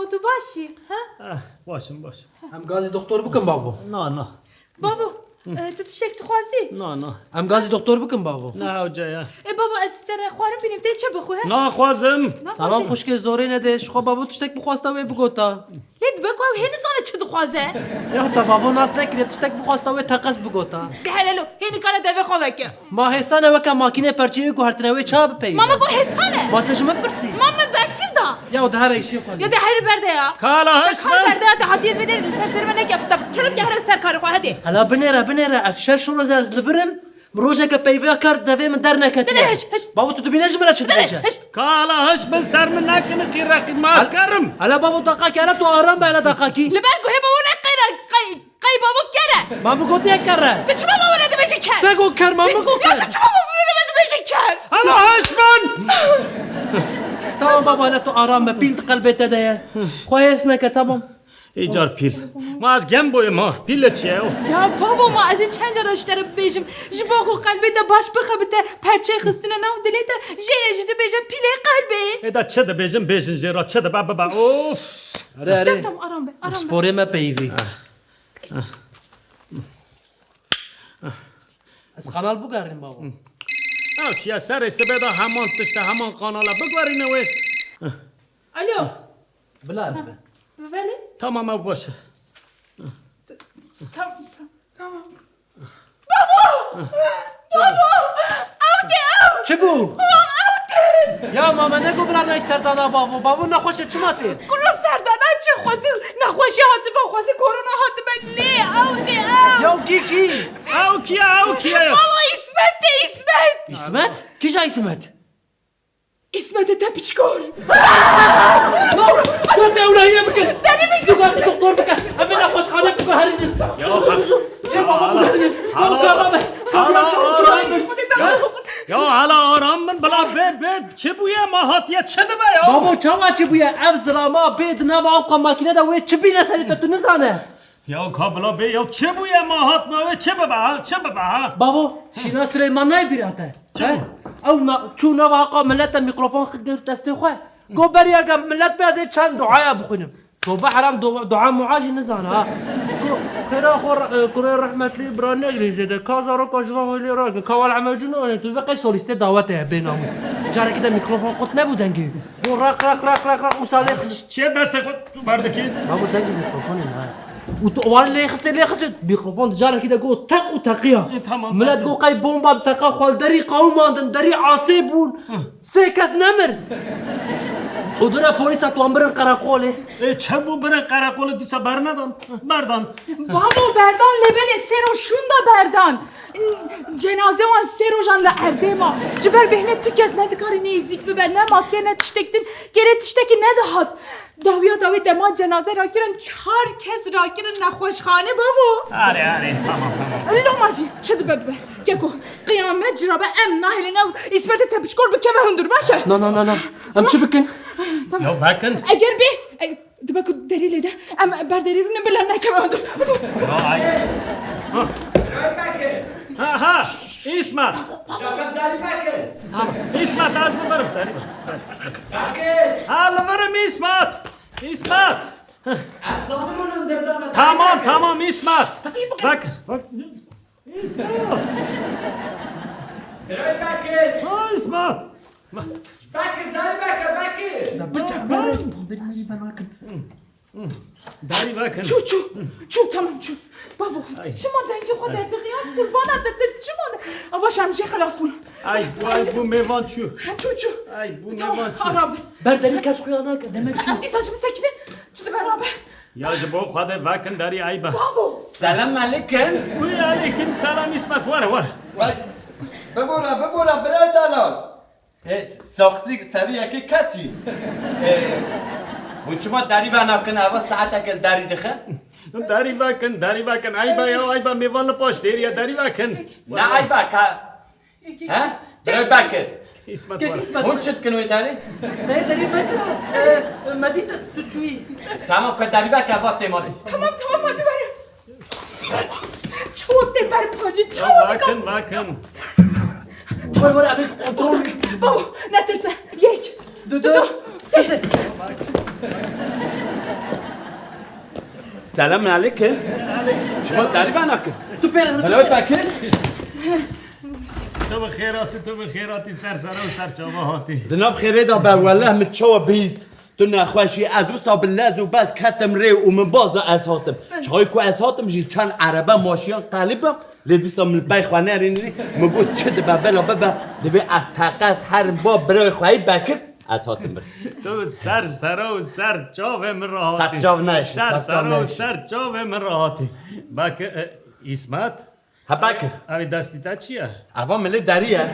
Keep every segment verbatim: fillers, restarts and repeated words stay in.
Tu baş î, ha? Ah, baş im, baş im. Em gazî doktor bikin bavo? Na, na. Bavo, e, tu tiştek dixwazî? Na, na. Em gazî doktor bikin bavo? Na, hoca ya. E bavo, ez ji te re xwarin bînim, tê çi bixwe, he? Naxwazim. Naxwazî. Tamam xwişkê, zorê nede, ji xwe bavo tiştek bixwasta wê bigota. Lê dibe ku ew hê nizane çi dixwaze. Ya te bavo nas nekiriye, tiştek bixwasta wê teqez bigota. De hele lo, hê nikare devê xwe veke. Ma hêsan e weke makînê perçeyê guhertine wê ça bipeyivî? Ma min got hêsan e. Ma te ji min pirsî? Ma min bersiv da. Ya de here îşê xwe. Ya de here berde ya. Kala Te hişt kar min. Berde ya, te hatiye vê derê li ser serê me neke. Te kerem ke here ser karê xwe, hadi. Hela binêre, binêre, ez şeş roz e ez li vir im. Rojeke peyvê kar devê min derneketiye. De, de, hiş, hiş. Bavo tu dibîne ji min re çi dibêje? Hiş. Kala hişt bin ser min nekine qîreqî, ma ez kerim. Hela bavo daqakî, hela tu aram be, hela daqakî. Li ber guhê bavo ne qeyra, qey, qey bavo kere. Ma min got yek kere. Tu çima bavo ne dibêje ker? Te got ker, ma min got ker. Ya tu çima bavo ne dibêje ker? Hela hişt bin. Tamam bavo, hela tu aram be, pîl di qelbê te de ye. Xwe hêrs neke, tamam. Ê car pîl. Ma ez gem boyê ma. Pîl li çi ye o? Ya bavo, ma ez ê çend cara ji te re bibêjim. Ji bo xwe qelbê te baş bixebite, perçeyê xistine nav dilê te, jê re jî dibêje pîlê qelbê. Ê de çi dibêjim, bêjin jê re, çi dibe bibe. Of! Erê, erê. Tamam, tamam, aram be, aram be. Sporê me peyivî. Ez kanal bigerînim bavo. Ew çi ye, serê sibê de heman tişt e, heman kanal e. Bigerîne wê. Alo. Bila bibe. Belê. Tamam, ew baş e. Tamam, tamam, tamam. Babo! Babo! Ew tê ew! Çi bû? Ew tê! Ya ma me negot bila nayê serdana bavo. Bavo nexweş e, çima tê? Kuro serdana çi, xwezî nexweşî hatibe, xwezî korona hatibe. Lê ew tê ew! Ya kî kî? Ew kî ye, ew kî ye? Babo, Îsmet tê, Îsmet! Îsmet? Kîja Îsmet? Îsmetê te piçkor. Gazê ewlehiyê bikin. Deli mi? Gazê doktor bikin. Em ê nexweşxane biguherînin. Ya, zû, zû, zû. Cem baba biguherînin. Hala, hala, hala, hala, hala, hala, hala aram bin, bila bê, bê, çi bûye, ma hatiye, çi dibe ya? Babo, çawa çi bûye? Ev zilama bê di nava ew makîne de wê çi bîne serê te, tu nizane? Ya ka bila bê, ya çi bûye ma hat ma wê, çi bibe ha, çi bibe ha? Bavo, Şîna Sileyman nayê bîra te? Çi bû? Ew na-, çû nava heqa millet de mîkrofon xist girt destê xwe. Got beriya ge millet bê ez ê çend duaya bixwînim. Tobe heram du-, dua mua jî nizane ha. Got xêra xwe re-, kurê rehmetlî bira negirî zêde. Ka zaroka ji van hêlê rake. Ka wela mecnûn ne, tu ve qey solîstê dawetê ye bê namûs. Carekî de mîkrofon qut nebû dengê. Got raq, raq, raq, raq, raq, û salê xist. Çi ye destê xwe tu berdikî? Bavo, dengê mîkrofonê ne. Û tu wan lê xistê, lê xistê. Mîkrofon di carekî de got teq û teqiya. E, tamam, millet got qey bomba di teqa xwe li derî qewimandin, derî asê bûn. Sê kes nemir. Û dûre polîsa tu wan birin qereqolê. E, çi bû birin qereqolê dîsa bernedan? Berdan. Bavo, berdan lê belê sê roj şûnda berdan. Cenaze wan sê rojan li erdê ma. Ji ber bêhne tu kes nedikarî nêzîk bibe, ne maske ne tiştek din, kêrê tiştekî nedihat. Dawiya dawî dema cenaze rakirin, çar kes rakirin nexweşxane bavo. Arê, arê, tamam, tamam. Loma jî çi dibe bibe. Keko, qiyamet jî rabe em nahêlin ew Îsmetê te piçkor bikeve hundir, baş e? Na, na, na, na. Em çi bikin? Tamam. Ya vekin. Eger bê, e, Dibe ku derî lê de em ber derî rûnin bila nekeve hundir. Ya ay. Ha. Ha, ha. Îsmet. Tamam. Îsmet, ez li vir im, derî. Ha, li vir im Îsmet. Îsmet. Tamam, tamam Îsmet. Bak, bak. Îsmet. Birayê Bekir! Ha, Îsmet! Bekir, derî veke, Bekir! Na biçe, Bekir! Bavê min jî belakin. Derî vekin. Çû, çû, çû, tamam çû. Bavo, çima dengê xwe derdixî, ez qurbana te, te çima de-, Ava şan jê xelas bûn. Ay, ay, bû mêvan çû. Ha, çû, çû. Ay, bû mêvan çû. Tamam, ara bin. Ber derî kes xuya nake, demek çû. Em dîsa ji min sekine, çi dibe rabe? Ya ji bo Xwedê vekin derî eyb e. Bavo! Selam aleyküm. Wî aleyküm selam Îsmet, were, were. Vay, bibûre, bibûre, birayê delal. Ê, saxsî serî yekê ketî. Ê, hûn çima derî venakin, eva saetek li derî dixin? Derî vekin, derî vekin. Eyb e ya, eyb e, mêvan li paş derî ye, derî vekin. Ne eyb e ka? He? Birayê Bekir. Îsmet, were. Hûn çi dikin wê derê? Me derî vekira. E, Medî te tu çûyî. Tamam, ka derî veke, va tê malê. Tamam, tamam, hadi were. Çawa tê ber bixwe, çawa dikam? Vekin, vekin. Were, were, abi, kontrol. Babo, netirse. Yek, du, du, du, sê. Sê. Selam aleyküm. Şima derî ben akın. Tu pêre Helal bakın. Tu bi xêr hatî, tu bi xêr hatî, ser sere û ser çava hatî. Di nav xêrê de be, weleh min çawa bihîst. Tu nexweşî, ez wisa bi lez û bez ketim rê û min baza ez hatim. Çaxê ku ez hatim jî çend erebe maşiyan qelibim, lê dîsa min pey xwe nerînî, min got çi dibe bila bibe, divê ez teqez herim ba birayê xweyî Bekir, ez hatim bir. Tu ser sere û ser çavê min re hatî. Ser çav neşî, Ser ser çav sere û neşî. ser çavê min re hatî. Bekir, e, Îsmet? He Bekir. Ev ê destî te çi ye? Eva milê derî ye.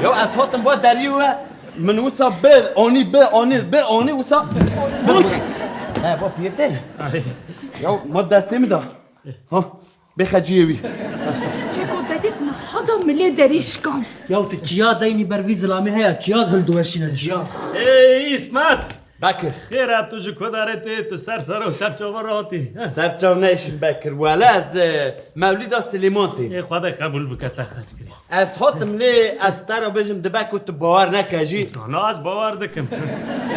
Ya ez hatim va derî we, min wisa bi anî, bi anî, bi anî wisa. He, va piyê te. Ay. Ya ma destê min da. Ha, bê xeciyê wî. Keko dedê niha da milê derî şikand. Ya tu çiya deynî ber vî zilamê heye, çiya hildiweşîne, çiya. Ey Îsmet! Bekir. Xêr e, tu ji ku derê tê, tu ser sere û ser çava re hatî. Ser çav neyşim Bekir. Wele ez, e, Mewlîda Silêman têm. Ê, Xwedê qebûl bike, te xeç kiriye. Ez hatim lê ez te re bêjim dibe ku tu bawer neke jî. Na, ez bawer dikim.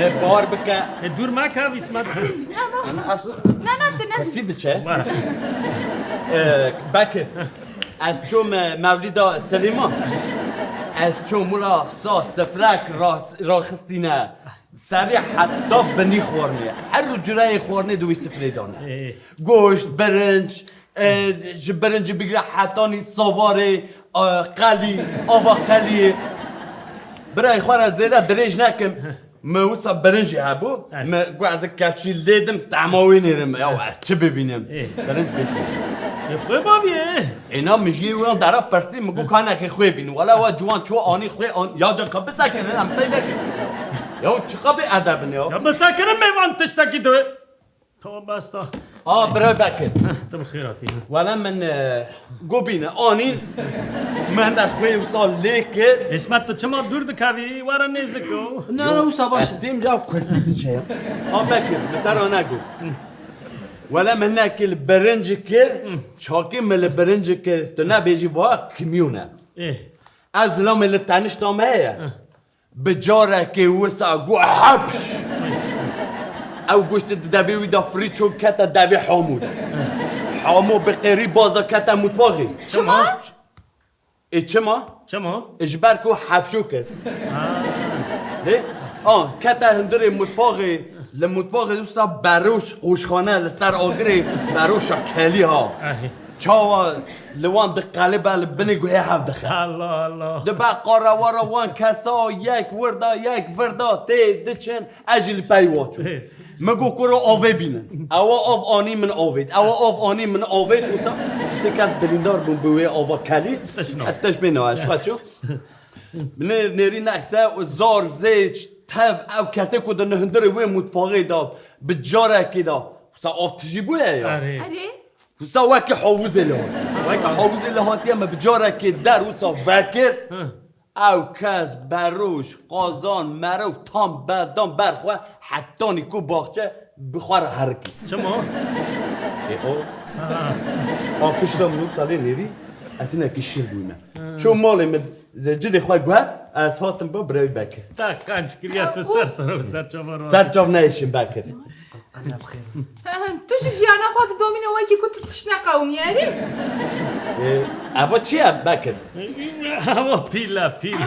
E, bawer bike. Ê, dûr meke, Îsmet. Ana, ez Na, na, tu ne. Kesî diçe. Were. E, Bekir. Ez çûm, e, Mewlîda Silêman. Ez çûm wila sa sifrek ras-, raxistîne. Serê heta binî xwarnê. Her cureyê xwarnê di wî sifrê dane. Ê. Goşt, birinc, e, ji birincî bigire hetanî savarê, e, qelî, ava qeliyê. Birayê xwe re zêde dirêj nekim. Min wisa birinc jî hebû. Ê. Min got ez ê keçî lê dim, tema wê nêrim. Ya ez çi bibînim? Ê. Birinc bêjim. Ê, xwe bavî, ê. Êna min jî wan dera pirsî, min got kanekê xwe bîn. Wela wa ciwan çû anî xwe an-, ya can ka bisekinin, em pey vekin. Ya çiqa bê edeb in ya. Ya bisekinin mêvan tiştekî diwê. Tamam, basta. A, bira Bekir. Heh, tu bi xêr hatî. Wela min, e, got bîne, anîn. Min de xwe wisa lê kir. Îsmet, tu çima dûr dikevî? Were nêzik o. Na, na, wisa baş e. Têm ca kursî diçe ya. A Bekir, min te ra negot. Wele min nekê li birinci kir, çakê min li birinci kir. Tu nebêjî va kimyon e. Ê. Ez zilamê li tenişta me heye. Ê. Bi carekê wisa got hepş. Ew goştê di devê wî de firî çû kete devê Hamo de. Hamo bi qêrî baza kete mutfaxê. Çima? Ê çima? Çima? Ê ji ber ku hepşo kir. Ha. Lê, a, kete hundirê mutfaxê, li mutfaxê wisa beroş qoşxane li ser agirê beroşa kelî ha. Ehê. Çawa li wan diqelibe li binê guhê hev dixe. Allah Allah. Dibe qarewara wan kesa yek wirda yek virda tê diçin. Ez jî li pey wa çûm. Min got, kuro avê bînin. Ewa av anî min avêt. Ewa av anî min avêt. Wisa sê kes birîndar bûn bi wê ava kelî. Teşna. Teşmê na, ez xwe çûm. Nê-, nêrî neyse, zar zêç, tev, ev kesê ku di hundirê wê mutfaxê de, bi carekê de. Wisa av tijî bûye ya. Erê. Erê. Wisa wekî havuzê li hatiye. Wekî havuzê li hatiye, me bi carekê der wisa vekir. Hı. Ew kes, beroş, qazan, merov tam berdan ber xwe, hetanî ku baxçe bi xwe re herikî. Çima? Ê, o. Ha. A pişta min salê nêrî, ez hinekî şîr bûyme. Ha. Çû malê min, ze cilê xwe guher, ez hatim ba birevî Bekir. Ta qenc kiriye tu ser ser û ser çava ro. Ser çav neyşin Bekir. Qene bixêr. Tu ji jiyana xwe didomîne wekî ku tu tişt neqewimî, erê? Ee, eva çi ye Bekir? Eva pîl e, pîl.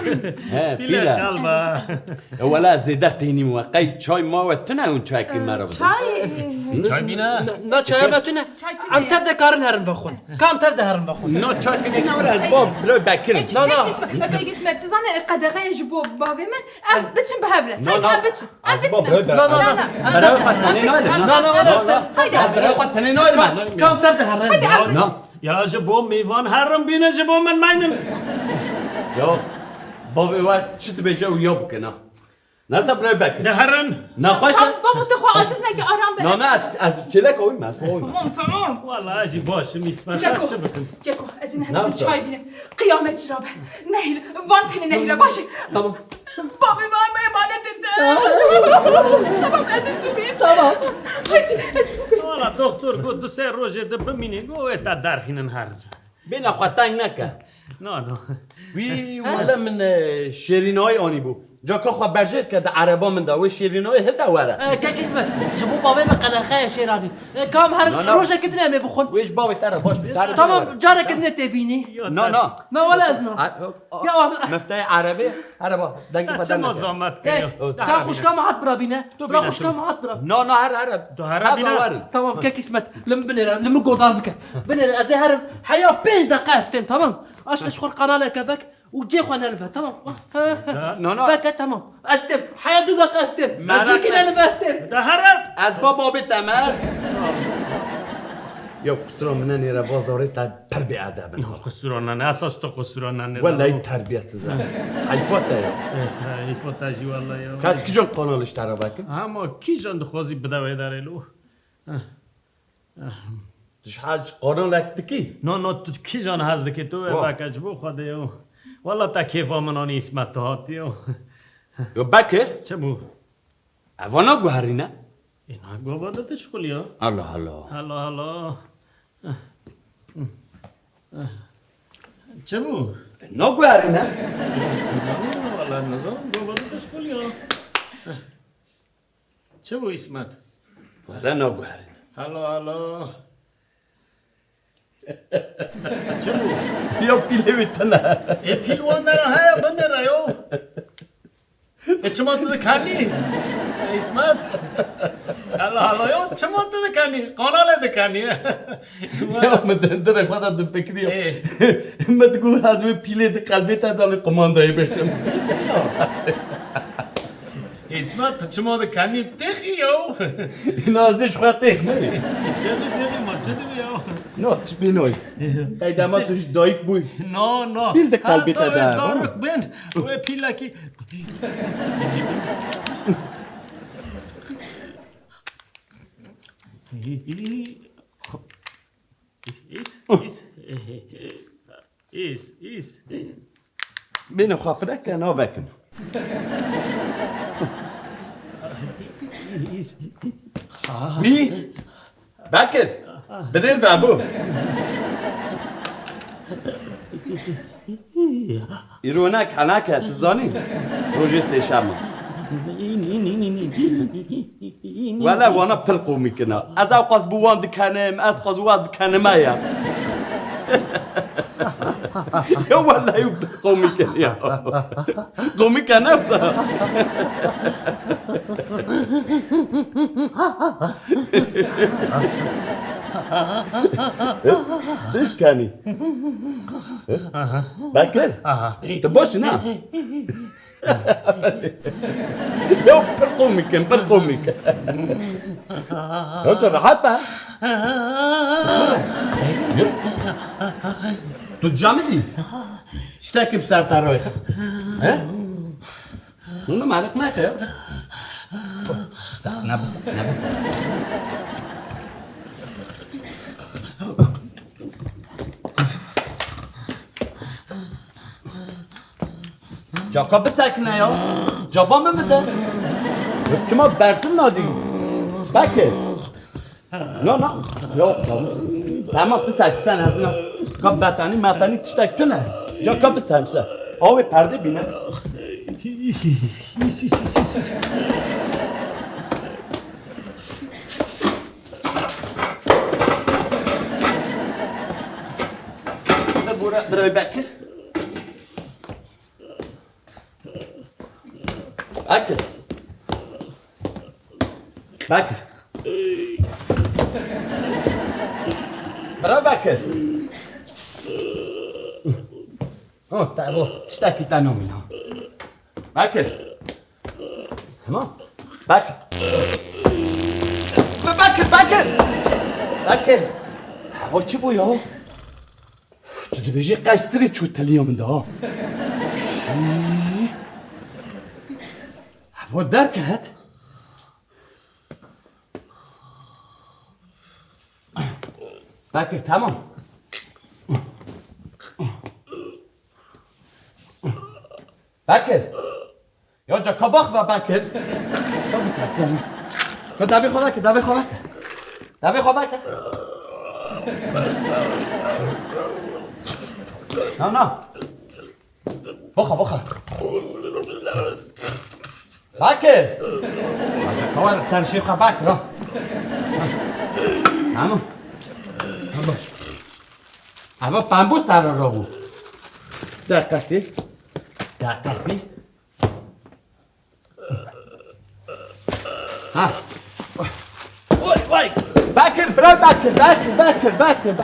He, pîl e, pîl e. Kalba. E, wela zêde tênî we. Qey çay ma we tune hûn çayekî me re bidin. Çay? Çay bîne? Na, na çaya me tune. Çay tune. Em tev de karin herin vexwin. Kam tev de herin vexwin. Na çay kidî kî ez bab, bilo Bekir. Na, na. Gitme, gitme. Tu zane qedexeyê ji bo bavê min. Ev biçin bi hev re. Na, na. Ev biçin. Ev biçin. Na, na, na. Bira xwe tenê naylim. Na, na, na, na. Haydi. Bira xwe tenê naylim. Kam, kam tev de herin. Haydi ev biçin. Na. Ya ji bo mêvan herin bîne, ji bo min meynin. Ya bavê we çi dibêje û ya bike na. Nasa bira Bekir. De herin. Nexweş e. Tamam, babo, tu xwe aciz neke, aram be. Na, na, ez, ez kêlek oyim, ez oyim. Tamam, tamam. Wala ez jî baş im, Îsmet, çi bikim? Keko, ez ê nehêle çay bînim. Qiyamet ji ra be. Nehêle, van tenê nehêle, baş e. Tamam. Bavê me, me emanetê te. Tamam, ez ê zû bêm. Tamam. Haydi, ez ê zû bêm. Wala doktor got, du sê rojê di bimînî, got, wê te derxînin herin. Bêhna xwe teng neke. Na, na. Wî wele min, e, şêrînayî anîbû. Caka xwe berjêr ke di ereba min de, wê şêrînoyê hilde were. E, kek Îsmet, ji bo bavê min qelexe ye şêranî. E, kam her Na, na. rojekê din em ê bixwin. Wê ji bavê te re baş be, te re Tamam, bêwere. Careke din ê tê bînî. Na, na. Na, wele ez na. A, a, Ya. Mefteyê erebê, here ba, dengê xwe Çima derneke. zahmet Hey, kiriyor? ka xuşka min hat birabîne. Tu Bira bîne xuşka şunu. min hat bira. Na, na, here, here. Tu here Hata bîne. werin. Tamam, kek Îsmet. Li min binêre, li min godar bike. Binêre, ez ê herim. Heya pênc deqa ez têm, tamam. Aşte ji xwe qanaleke vek. Û cê xwe nelive, tamam. No, no. Veke, tamam. Ez têm. Heya du deqa ez têm. Ez Merak cêkî etme. nelive, ez têm. De here. Ez baba bê te me ez. Ya qusura min e nêre bazarê te pir bêedeb in. No, qusura nane. Esas tu qusura nane. Wellahî terbiyetsiz e. Heyfa te ya. Eh, eh, heyfa te jî wellahî ya. Kes kijan kanalê ji te re vekin? Hema kijan dixwazî bide wê derê lo. Eh. Tu ji hez kanalek dikî? No, no, tu kîjan hez dikî? Tu wê Wa. veke ji bo Xwedê yo. Wela te kêfa min anî Îsmet tu hatî yo. Yo Bekir. Çi bû? Eva naguherîne? Ê, naguha de tu şixulî yo. Allah Allah. Allah Allah. Çi bû? Naguherîne? Nizanim, wela nizanim, guha de tu şixulî yo. Çi bû Îsmet? Wele naguherîne. Halo, halo. Çi bû? Ya pîlê wî tune. Ê pîl wan dera heye binêre yo. Ê çima tu dikanî? Ê Îsmet. Halo, halo yo, çima tu dikanî? Kanalê dikanî. Ya min di hundirê xwe de difikiriya. Ê. Min digot ez wê pîlê di qelbê te de li qumandayê bêxim. Îsmet, tu çima dikanî? Têxî yo. Îna ez ê ji xwe têx me. Têxî, têxî, ma çi dibî yo? No, tişt bî noy. Ey dema tu ji dayik bûy. No, no. Pîl di qelbê te de. Zarok bin. Wê pîlekî. Îs, îs. Îs, îs. Bêne xwe fireke navekin. Îs. Wî? Bekir. Binêr ve bû. Îro ne keneke, tu zanî? Rojê sêşema. Wele wana pir komîk in a. Ez ew qas bi wan dikenim, ez qas wan dikenime ya. Ya wele ew pir komîk in ya. Komîk e ne wisa. Tu dikenî. Bekir, tu baş î ne? Ya pir komîk in, pir komîk. Ya tu rehet be. Tu camidî. Tiştekî bi ser te re. He? Hûn meriq neke ya. Bisa, ne bisa, ne bisa. Caka bisekine ya. Caba min bide. Çima bersin nadî? Bekir. No, no. Yok, tamam. Tamam, pisek, pisek, hezina. Ka betanî, metanî tiştek tune. Caka pisek, pisek. Awê perde bîne. Bura, bura Bekir. Bekir. Bekir. Bira Bekir. Ha, te bo, tiştekî te nomîna. Bekir. Tamam. Bekir. Be-, Bekir, Bekir. Bekir. Ha, o çi bû ya? Tu dibêjî qestirê çû tiliya min de ha. Heva derket. Bekir, tamam. Bekir. Ya ca ka bax ve Bekir. Ka bisekine. Ka devê xwe veke, devê xwe veke. Devê xwe veke. Na, na. Baxa, baxa. Bakir! Kawar ser şêxa Bakir ha. Tamam. Tamam. Ama pembo sarı robu. Dakikati. Dakikati. Ha. Oy, oy. Bakir, bira Bakir, Bakir, Bakir, Bakir.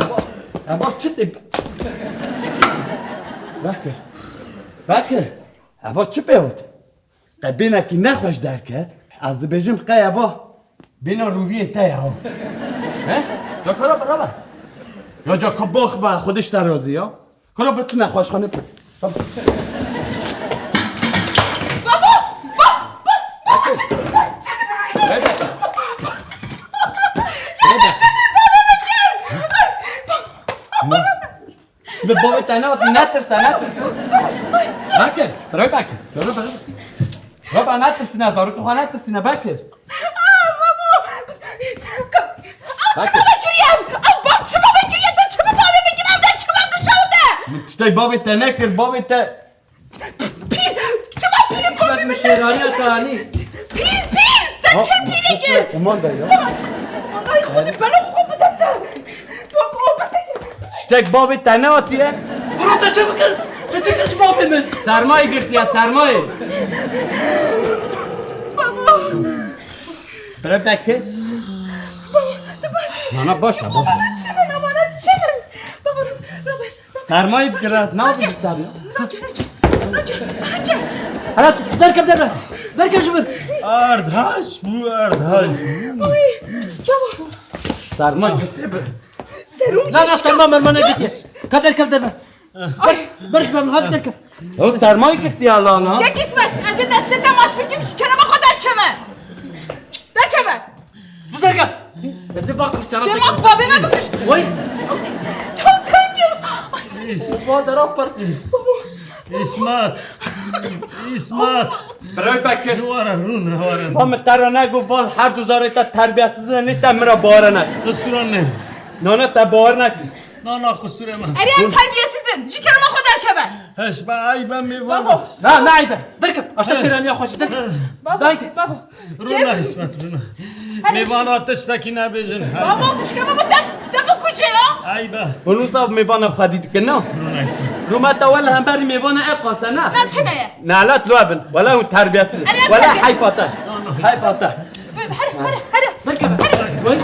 Ama, ama çi de- Bakir. Bakir. Eva çi pê hot? Qe bênekî nexweş derket. Ez dibêjim qey eva bêna rûviyên te ye ha. He? Ya kara beraber. Ya ca ka bax ve Xwedê ji te razî ya. Kara bi tu nexweşxane pir. Babo! Ba! Ba! Ba! Rebe. Rebe. Bi bavê te ne, netirse, netirse. Bakir, bırak Bakir. Bırak, bırak. Baba, netirse ne, zarok xwe netirse ne, Bakir. Aa, babo. Ka-, ew çima vekiriye? Ew ba-, çima vekiriye? Te çima bavê min kir? Ew te çima dişewite? Min tiştek bavê te nekir, bavê te. Pîl, çima pîlê bavê min şêraniya te anî? Pîl, pîl, te çi pîlekê? Aman da ya. Aman da, Xwedê bela xwe bide te. Babo, bes e. Tiştek bavê te neatiye? Bro, te çi bikir? Te çi kir ji bavê min? Sermayê girtiye, sermayê. Babo. Bire beke. Babo, tu baş î? Nana, baş e, baş e. Bana çinin, bana çinin. Babo, Robert. Sermayê digire, ne yapayım sermayê? Roger, Roger, Roger, Roger. Hala tu derkev derve. Derkev ji vir. Erdhaş bu, erdhaş. Oy, çabuk. Sermayê girtiye bi. Serum Na, na, şişko. Serma mermana girtiye. Ka derkev derve. Ay. Barış ben hadi derkev. O sermayê girtiye la la. Kek İsmet, ez ê destê te maç bikim, ji kerema xwe derkeve. Derkeve. Zû derkeve. Ez ê bak kursiyana. Kerema xwe bê me bikuş. Oy. Çaw derkeve. Ay. Va dera parti. İsmet. İsmet. Bırak Bekir. Wara rûne, wara. Ba min te re negot, va her du zarê te terbiyesiz in, nê te min re bawer nekir. Qisûran ne. Na, na, te bawer nekir. Na, na, qisûrê min. Erê, em terbiyesiz in. Ji kerema xwe derkeve. Heş be, ay be, mêvan. Babo. Na, na, ay be. Derkev. Aşta şêraniya xwe jî derkev. Babo, babo. Rûne, İsmet, rûne. Mêvana tiştekî nebêjin. Babo, kuşke babo, te, te bikuje ya. Ay be. Hûn wisa mêvana xwedî dikin, na? Rûne, İsmet. Rûme te wele hemberî mêvana eqase, na? Na, tune ye. Nalet lo bin. Wele hûn terbiyesiz. Erê, em terbiyesiz. Wele heyfa te. Heyfa te. Here, here, here. Derkeve. Here.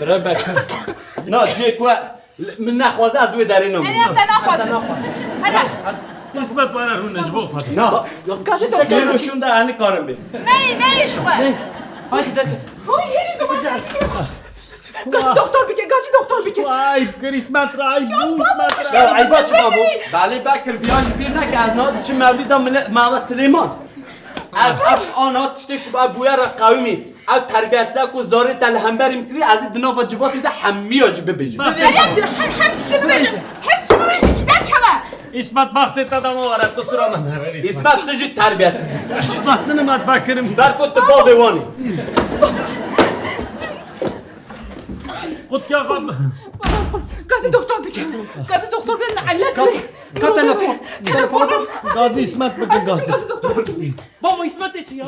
Bire Bekir. Na, ciyê ku min nexwaze ez wê derê namim. Erê, em te naxwazin. Here. İsmet bana rûne ji bo xwe. Na. Gazî doktor. Lê şûnda ez nikarim bê. Ney, ney ji xwe. Ney. Haydi derkeve. Oy, hêj duma. Gazî doktor bike, gazî doktor bike. Vay, kir İsmet re, ay bu İsmet re. Ya, eyba çi babo? Belê Bekir, viya ji bîr neke, ez niha diçim mevlîda mile-, Mala Silêman. Ez ev ana tiştê ku ev bûyera qewimî, ev terbiyesize ku zarê te li hemberî min kirî, ez ê di nava civatê de hemiya jî bibêjim. Bak. Her, her, her tiştê bibêjim. Her tiştê bibêjim. Gider çawa? İsmet, baxtê te dama were, qisûra min here, İsmet. İsmet, tu jî terbiyesiz î. İsmet, ninim ez Bekir im. Ji ber ku tu bavê wan î. Qutya xwe. Gazî doktor bike. Gazî doktor bike. Nalet. Ka, ka telefon. Telefon. Gazî İsmet bike, gazî. Gazî doktor bike. Baba, İsmet de çi ya?